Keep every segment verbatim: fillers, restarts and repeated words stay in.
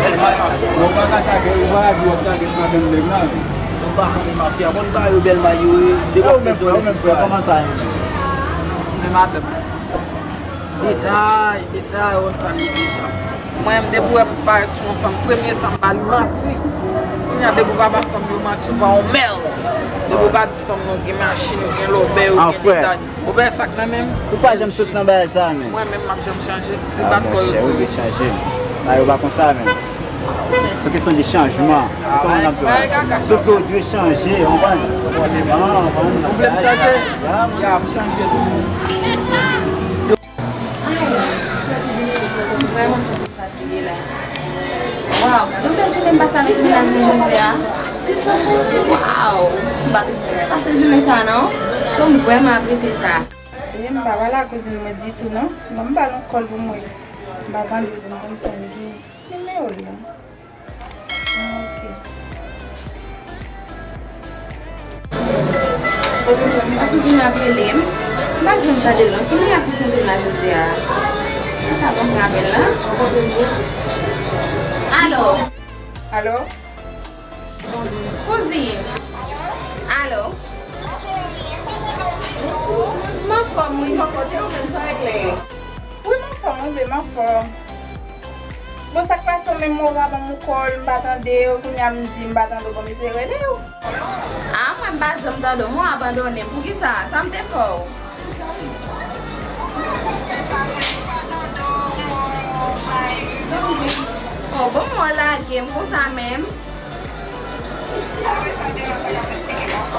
Bèl may mafya. Ou pa ka chage, ou pa ka di w ap chage madanm nèg la. Ou pa konnen mafya. Bon, ba yo bèl may yo, wi. Depi ou menm frè, ou menm frè, kòman sa ye? Men madanm. Detay, detay, ou konn sa m ye deja. Mwen menm, depi w wè m parèt sou yon fanm, premye sa m ba li manti. Kounye a, depi w pa ba fanm yo manti, ou pa yon mèl. Depi w pa di fanm nan, ou gen machin, ou gen lòbèy, ou gen detay. Ou wè sa k nan men m? Ou pa janm sot nan bagay sa a, menm. Mwen menm, m ap janm chanje. Di bak kò yo di. Ou vle chanje. Bagay yo pa konsa, menm. Se kesyon de chanjman. Se sa m ap di w la. Sof ke w dwe chanje, w konprann? Ou vle m chanje? Ya, m chanje tou. Ay, m vrèman santi m fatige la. Waw, gade yon bèl jounen m pase avèk mennaj mwen jodi a. Waw, m pa t espere pase jounen sa non. So, m vrèman apresye sa. Se m pa pale ak kouzin mwen ditou non. Ban m ba l yon kòl pou m wè. M pa tande pou m konn sa m gen. Nimewo l la. Ah, ok. Yon kouzin m ap rele m. M pa janm tande l non. Ki mwen ap sonje m la jodi a? Mwen pa bon apèl la. Alo. Alo. Kouzin. Alo. M anfòm wi, kòkote ou menm sa regle. Wi, m anfòm, wi, m anfòm. Bon, sa k pase w menm, ou pa ban m yon kòl, m pa tande w, kounye a m di m pa tande w, bon, m eseye rele w. A, mwen m pa janm tande w, mwen w abandone m. Poukisa? Sa m te fè w? Oh, bon, mwen w lage m konsa menm.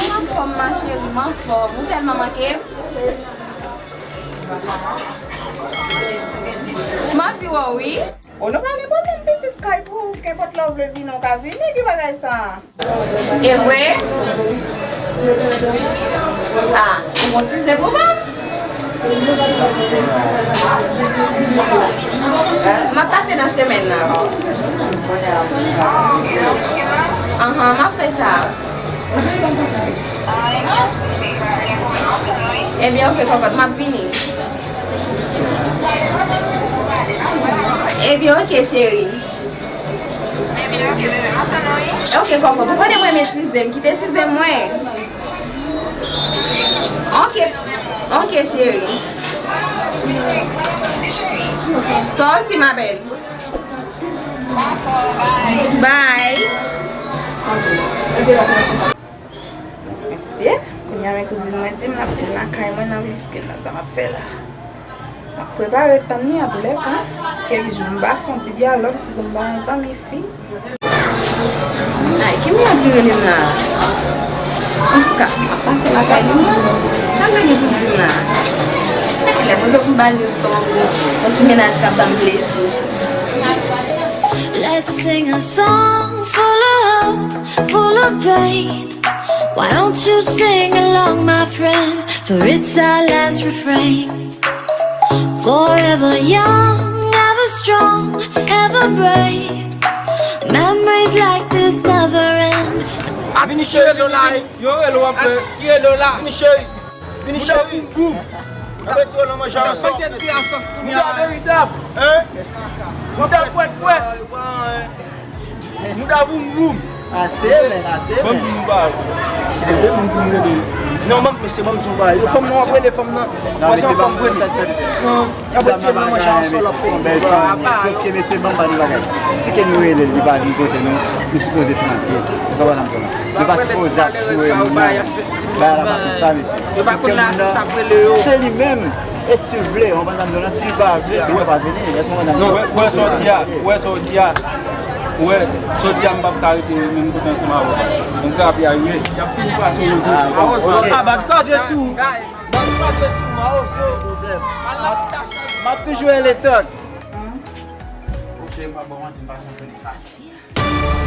M anfòm, ma chérie, m anfòm. Ou tèlman manke m. M anvi wè w, wi. O, nou pa gen pwoblèm, pitit, kay pou ou, kenpòt lè w vle vini, ou ka vini, ki bagay sa a? E vre? A, ou gon ti zen pou ban m? M ap pase nan semèn nan. Anhan, m ap fè sa. Ebyen, oke, kòkòt, m ap vini. Ebyen, oke, cheri. Oke, kòkòt, ou konnen mwen renmen ti zen m, kite ti zen m mwen. Oke, oke, cheri. Toi aussi, ma belle. Bye. Mesye, kounye a men kouzin mwen di m l ap vin lakay mwen nan Vilskin nan, sa m ap fè la? M ap prepare tann li antoulèka. Kèk jou m pa fè yon ti dyalòg, sitou m pa yon zanmi fi. Ay, ki mèd li rele m la? Antouka, m ap pase lakay li mwen. Sa l ta gen pou di m la? Lè mwen pou m ba l yon ti kòman pou yon ti mennaj k ap ban m plezi. Let's sing a song full of hope, full of pain. Why don't you sing along, my friend? For it's our last refrain. Forever young, ever strong, ever brave. Memories like this never end. Vini cheri, vini, vini. Yo, hello, ap fè. Atis ki rele w la. Vini cheri. Vini cheri. Boum, boum. N ap retire w nan manje ansanm. Manje ti asans kounye a. Mouda veritab. Hein? Mouda pwèt pwèt. Mouda boum boum. Ase, men, ase, men. Ban m di nou bagay. Kite de moun pou m rele. Non, ban m, mesye, ban m di w bagay. Yo, fanm nan w ap rele, fanm nan. Non, mesye, ban m, tèt, tèt. Ap retire nan manje an sòl ap fè bèl fanm. Sòf ke mesye, ban m ba nou bagay. Si ke nou rele l, li pa vin kote nou, nou sipoze tranke. Ou sa pa nan zòn nan. Nou pa sipoze ap joure moun nan. Bagay la pa konsa, mesye. Yo pa konn la sa k rele yo. Se li menm. E si l vle, ou konprann sa m di w la, si l pa vle, li pa vini. Èske ou konprann sa m di w la? Ou wè sa w di a, ou wè sa w di a. Ou wè, jodi a m p ap ka rete menm kote ansanm avè w. Mwen trape a rive. Y ap fini pase yon jou. Ah, bon, ok. Ah, baz, koze sou. Baz, koze sou, Mawozo. M ap toujou rele tank. Ok, m pa bon manti, m pase yon pè de fatig.